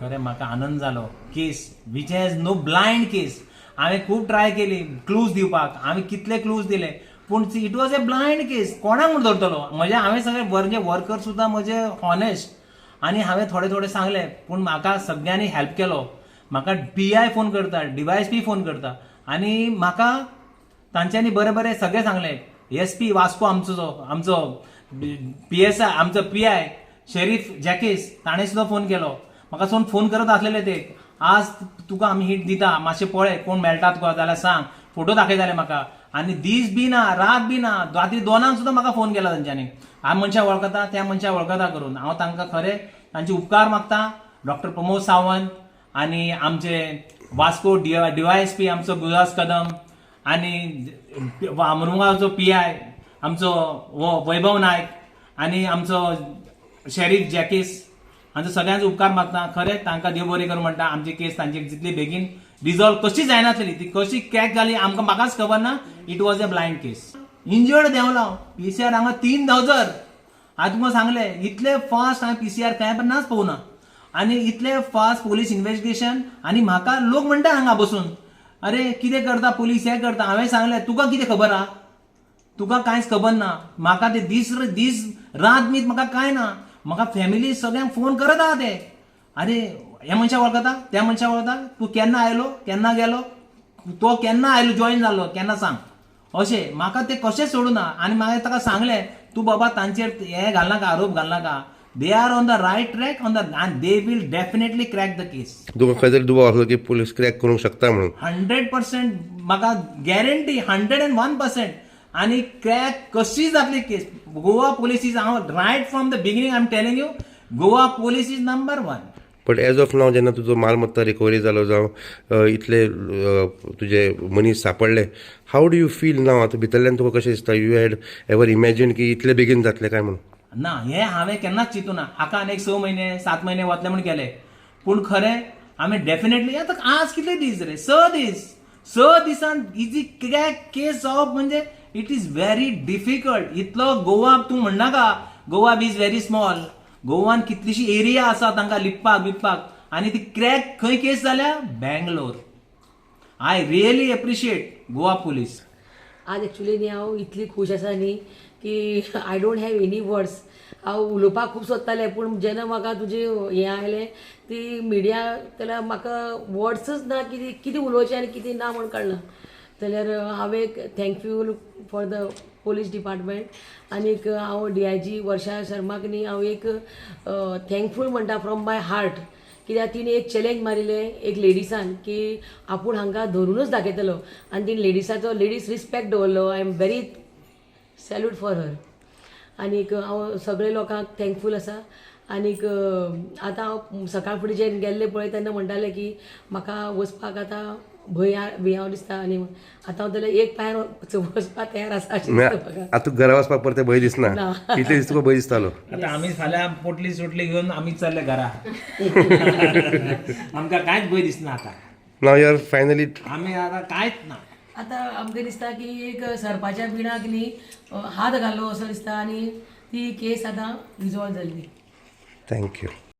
खरें म्हाका आनंद जालो. Case which has no blind case. हांवें खूब ट्राय केली क्लूज दिवपाक, हांवें कितले क्लूज दिले, पूण it was a blind case. कोणाक म्हूण धरतलो? म्हजे हांवें सगळे म्हणजे वर्कर सुद्दां म्हजे हॉनेस्ट आनी हांवें थोडे थोडे सांगले, पूण म्हाका सगळ्यांनी हेल्प केलो. म्हाका पी I phone करता, डीवायएसपी फोन करता आनी म्हाका तांच्यांनी बरें बरें सगळें सांगलें. एस पी वास्को आमचो, जो आमचो पीएसआय, आमचो पीआय शेरीफ जॅकीस, ताणें सुद्दां फोन केलो म्हाका. सोन फोन करत आसलेले ते, आज तुका आमी हीट दिता, मातशें पळय कोण मेळटा तुका जाल्यार सांग. फोटो दाखयताले म्हाका आनी दीस बी ना, रात बी ना, राती 2 कांक सुद्दां म्हाका फोन केला तांच्यांनी, हांव मनशां वळखता, त्या मनशां वळखता करून. हांव तांकां खरें तांचे उपकार मागता. डॉक्टर प्रमोद सावंत आनी आमचे वास्को डीवायएसपी आमचो गुरुदास कदम आनी मुरमुगांवचो पीआय आमचो हो वैभव नायक आनी आमचो शेरीफ जॅकीस हांचो सगळ्यांचो उपकार मागता. खरें तांकां देव बरें करूं म्हणटा. आमची केस तांची जितली बेगीन रिजॉल्व कशी जायनासली, ती कशी क्रॅक जाली आमकां म्हाकाच खबर ना. It was a blind case. Injured देंवलो पीसीआर हांगा 3000. हांवें तुमकां सांगलें, इतले फास्ट हांवें पीसीआर खंय पण नाच पळोवना आनी इतले फास्ट पोलीस इन्व्हेस्टिगेशन. आनी म्हाका लोक म्हणटा हांगा बसून, अरे कितें करता पोलीस, हें करता. हांवें सांगलें, तुका कितें खबर आहा? तुका कांयच खबर ना. म्हाका ते दीस दीस रात मीत म्हाका कांय ना. म्हाका फॅमिली सगळ्यांक फोन करत आहा ते, अरे ह्या मनशाक वळखता, त्या मनशाक वळखता, तूं केन्ना आयलो, केन्ना गेलो, तो केन्ना आयलो, जॉईन जालो केन्ना सांग. अशें म्हाका ते कशेंच सोडूना. आनी मागीर ताका सांगलें, तूं बाबा तांचेर हें घालनाका, आरोप घालनाका. They are on the right track on the and they will definitely crack the case. तुका खंय तरी दुबाव आसलो की पोलीस क्रॅक करूंक शकता म्हणून? 100%. म्हाका गॅरंटी 101%. आनी क्रॅक कशी जातली केस. गोवा पोलीस is, हांव right from the beginning I am telling you, Goa Police is number one. But as of नाव जेन्ना तुजो मालमत्ता रिकवरी जालो जावं इतले तुजे मनीस सापडले, how do you feel now? आतां भितरल्यान तुका कशें दिसता? You had ever imagine की इतले बेगीन जातले काय म्हणून? ना, हे हांवें केन्नाच चिंतूना. हाका आनी एक 6 म्हयने, 7 म्हयने वतले म्हूण केले, पूण खरें आमी डेफिनेटली आतां आज कितले दीस रे? 6 दीस. 6 दिसान इजी क्रॅक केस जावप म्हणजे it is very difficult. इतलो गोवा तूं म्हणनाका, Goa is very small. गोवान कितलीशी एरिया आसा तांकां लिपपाक बिपपाक आनी ती क्रॅक खंय केस जाल्या? Bangalore. I really appreciate Goa Police. आज एक्चुली न्ही हांव इतली खूश आसा न्ही की I don't have any words. हांव उलोवपाक खूब सोदतालें, पूण जेन्ना म्हाका तुजें हें आयलें ती मिडिया, जाल्यार म्हाका वर्ड्सच ना कितें कितें उलोवचें आनी कितें ना म्हूण कळना. जाल्यार हांव एक thankful for the police department आनीक हांव डीआयजी वर्षा शर्माक न्ही हांव एक थँकफूल म्हणटा फ्रॉम my heart, कित्याक तिणें एक चॅलेंज मारिल्लें एक लेडिसान की आपूण हांकां धरुनूच दाखयतलो आनी तिणें लेडिसाचो लेडीज रिस्पेक्ट दवरलो. I am very salute for her. आनीक हांव सगळे लोकांक थँकफूल आसा. आनीक आतां हांव सकाळ फुडें जे गेल्लें पळय तेन्ना म्हणटालें की म्हाका वचपाक आतां भंय भियाव दिसता आनी आतां हांव जाल्यार एक पांयार वचपाक तयार आसा अशें दिसता म्हाका. आतां तुका घरा वचपाक परतें भंय दिसना? ना. इतले दीस तुका भंय दिसतालो. आता आमी फाल्यां पोटली सोटली घेवन आमी चल्ले घरा. आमकां कांयच भंय दिसना आतां. नाव you are finally आमी आतां कांयच ना. आतां आमकां दिसता की एक सरपाच्या बिणाक न्ही हात घालो असो दिसता आनी ती केस आतां रिजॉल्व जाल्ली. Thank you.